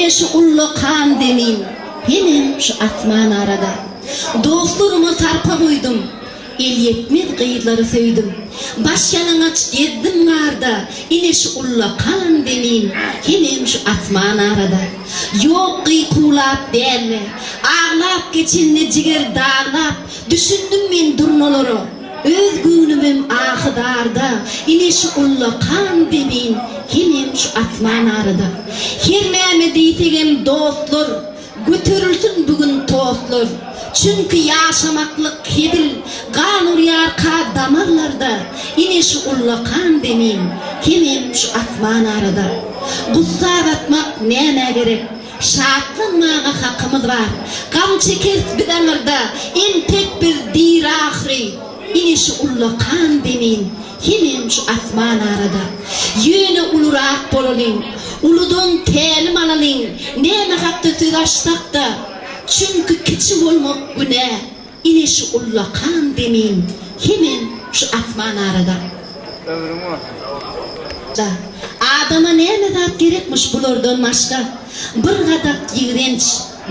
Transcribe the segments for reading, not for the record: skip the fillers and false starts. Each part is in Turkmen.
Ine şu ullakan zemin, hemem şu asman arada. Dostlaryma sarpa goýdum, Elýetmez gyzlary söýdüm. Baş ýalaňaç gezdim garda, Ine şu ullakan zemin, hemem şu asman arada. Ýok gykuwlap däl-de, aglap geçende jiger daglap, Düşündim men durnalara, öz göwnümem ahy-zarda, Ine şu ullakan zemin, hemem şu asman arada. Her näme diýsegem dostlar, Göterilsin bu gün tostlar. Çünki ýaşamaklyk hezil, Gan urýarka damarlarda, Ine şu ullakan zemin, Hemem şu asman arada. Gussa batmak nämä gerek, Şatlanmaga hakymyz bar. Gam çekeris biz aňyrda, Entek biz diri ahyry. Ine şu ullakan zemin, Hemem şu asman arada. Ýöne ulurak bolalyň, Uludan tälim alalyň, Näme hakda söz açsak-da, Çünki kiçi bolmak günä. Ine şu ullakan zemin, Hemem şu asman arada. Ömrüň bolsun. Da, adama näme zat gerekmiş bulardan başga? Bir gadak ýigrenç,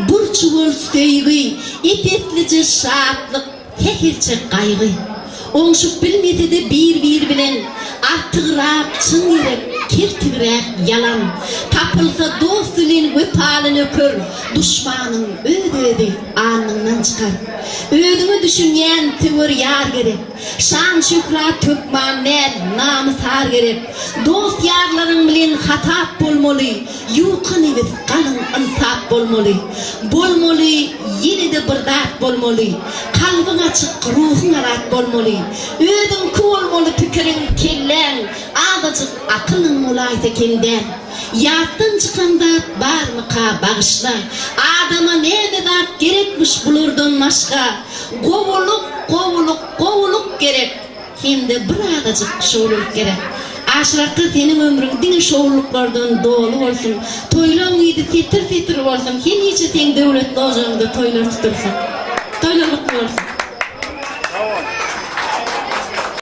bir çuwal söýgi, ep-eslije şatlyk, Sähelçe gaýgy. Oňşup bilmese-de bir-biri bilen, Artygrak çyn gerek, kertigräk ýalan. Tapylsa dost bilen wepaly nöker, Duşmanyň öz-özi alnyňdan çykar. Özüňe düşünýän söwer ýar gerek. Şan-şöhrat hökman däl, namys-ar gerek. Dost-ýarlaryň bilen hasap bolmaly, Ýuka nebis, galyň ynsap bolmaly. Bolmaly, ýene-de bir zat bolmaly. Kalbyň açyk, ruhuň azat bolmaly. Özüňki bolmaly pikiriň, kelläň, azajyk akylyň bolaýsa kem däl. Ýatdan çykan zat barmyka, bagyşla. Adama näme zat gerekmiş bulardan başga? Gowulyk, gowulyk, gowulyk gerek. Hem-de birazajyk şowlulyk gerek. Aşyr akga seniň ömrüň diňe şowlulyklardan doly bolsun. Toýlaň yzy setir-setir bolsun. Hemişe seň döwletli ojagyňda toýlar tutulsyn. Toýlar gutly bolsun.